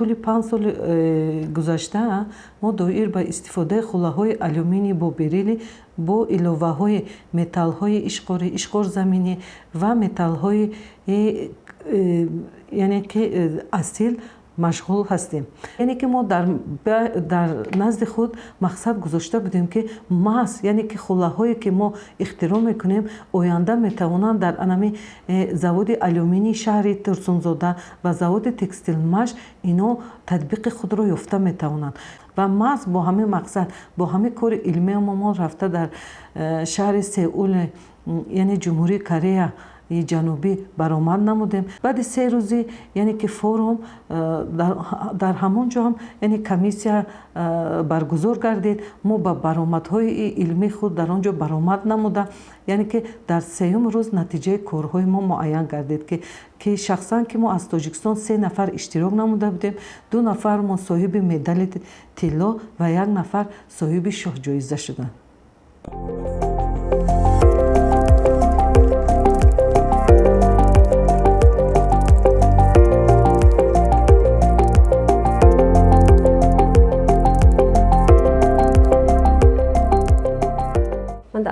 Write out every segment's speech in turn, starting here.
Тӯли 5 соли гузашта мо доир ба истифодаи хулаҳои алюминий бо бериллий бо иловаҳои металлҳои ишқорӣ, ишқорзаминӣ ва металлҳои яъне ки асил машғул ҳастем. Яъне ки мо дар назди худ мақсад гузошта будем, ки маҳз, яъне ки хулаҳое ки мо ихтироъ мекунем, оянда метавонанд дар анами заводи алюминии шаҳри Турсунзода ва заводи текстилмаш ино татбиқи худро ёфта метавонанд. Ва маҳз бо ҳамин мақсад, бо ҳамин кори илмии мо рафта дар шаҳри Сеул, яъне Ҷумҳурии Корея ҷанубӣ баромад намудем. Баъди 3 рӯзи, яъне ки форум, дар ҳамон ҷо ҳам, яъне комиссия баргузор гардид. Мо ба баромадҳои илмии худ дар он ҷо баромад намуда, яъне ки дар сеюм рӯз натиҷаи корҳои мо муайян гардид, ки шахсан ки мо аз Тоҷикистон 3 нафар иштирок намуда будем, 2 нафар мо соҳиби медали тилло ва 1 нафар соҳиби шоҳҷоиза шуданд.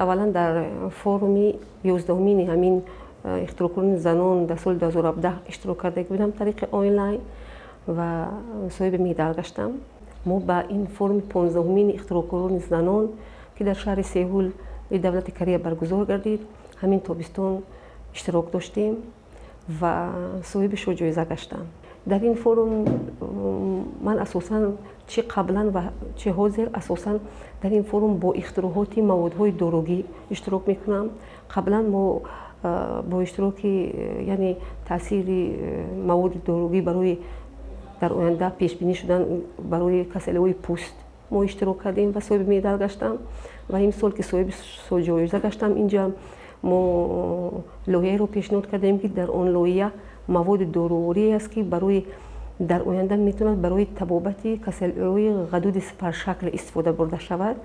Аввалан дар форуми 11-умини ҳамин ихтироъкорони занон дар соли 2017 иштирок карда будам тариқи онлайн ва соҳиби медал гаштам. Мо ба ин форуми 15-умини ихтироъкорони занон, ки дар шаҳри Сеул давлати Корея баргузор гардид, ҳамин тобистон иштирок доштем ва соҳиби шоҳҷоиза гаштам. Дар ин форум ман асосан чӣ қаблан ва чӣ ҳозир асосан дар ин форум бо ихтироъоти маводҳои доругӣ иштирок мекунам. Қаблан мо бо иштироки, яъне таъсири маводи доругӣ барои дар оянда пешбинӣ шудан барои касалиҳои пӯст мо иштирок кардем ва соҳиби медал гаштам. Ва имсол ки соҳиби ҷоиза гаштам, инҷа мо лоиҳаеро пешниҳод кардем, ки дар он лоиҳа маводи доруворие аст, ки барои дар оянда метавонад барои табобати касалиҳои ғадуди сипаршакл истифода бурда шавад.